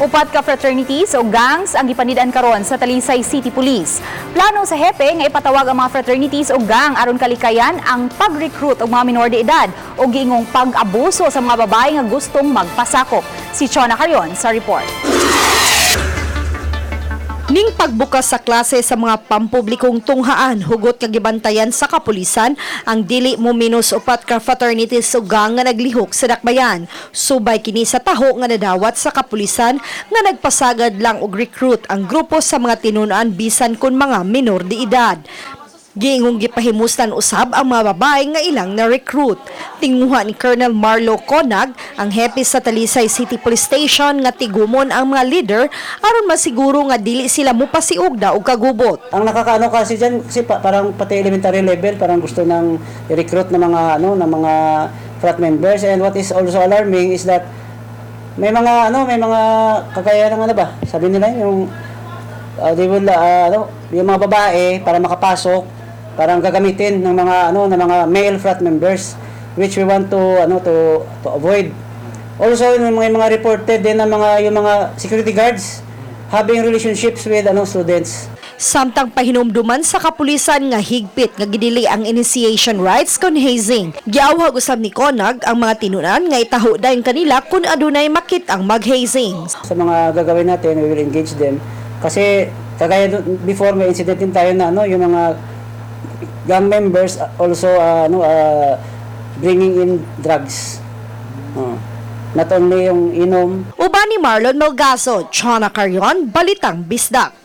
Upat ka fraternities o gangs ang gipanid-an karon sa Talisay City Police. Plano sa hepe nga ipatawag ang mga fraternities o gang aron kalikayan ang pag-recruit og mga minor de edad o giingong pag-abuso sa mga babae nga gustong magpasakop. Si Chona Carion sa report. Ning pagbukas sa klase sa mga pampublikong tunghaan, hugot nga gibantayan sa kapulisan ang dili mo minus 4 ka fraternities o gang nga naglihok sa dakbayan. Subay kini sa taho nga nadawat sa kapulisan nga nagpasagad lang og recruit ang grupo sa mga tinunan bisan kun mga minor de edad. Giingong gipahimuslan usab ang mga babae nga ilang na-recruit. Tinguha ni Colonel Marlo Conag, ang hepe sa Talisay City Police Station, nga tigumon ang mga leader aron masiguro nga dili sila mopasiugda og kagubot. Ang nakakaano kasi diyan kasi parang pati elementary level parang gusto ng i-recruit ng mga ano ng mga frat members, and what is also alarming is that may mga ano, may mga kagaya ng ano ba sabi nila, yung they will ano, yung mga babae para makapasok, parang gagamitin ng mga ano ng mga male frat members, which we want to ano to avoid. Also, yung mga reported din ng mga yung mga security guards having relationships with ano students. Samtang pahinumduman sa kapulisan nga higpit nga gidili ang initiation rites kon hazing. Giawhag usab ni Conag ang mga tinunan nga itaho dayon kanila kung adunay makit-ang mag-hazing. Sa mga gagawin natin, we will engage them. Kasi kagaya before, may incident din tayo na ano, yung mga gang members also ano bringing in drugs. Oh. Not only yung inom, Uban ni Marlon Melgazo, Chona Carion, Balitang Bisdak.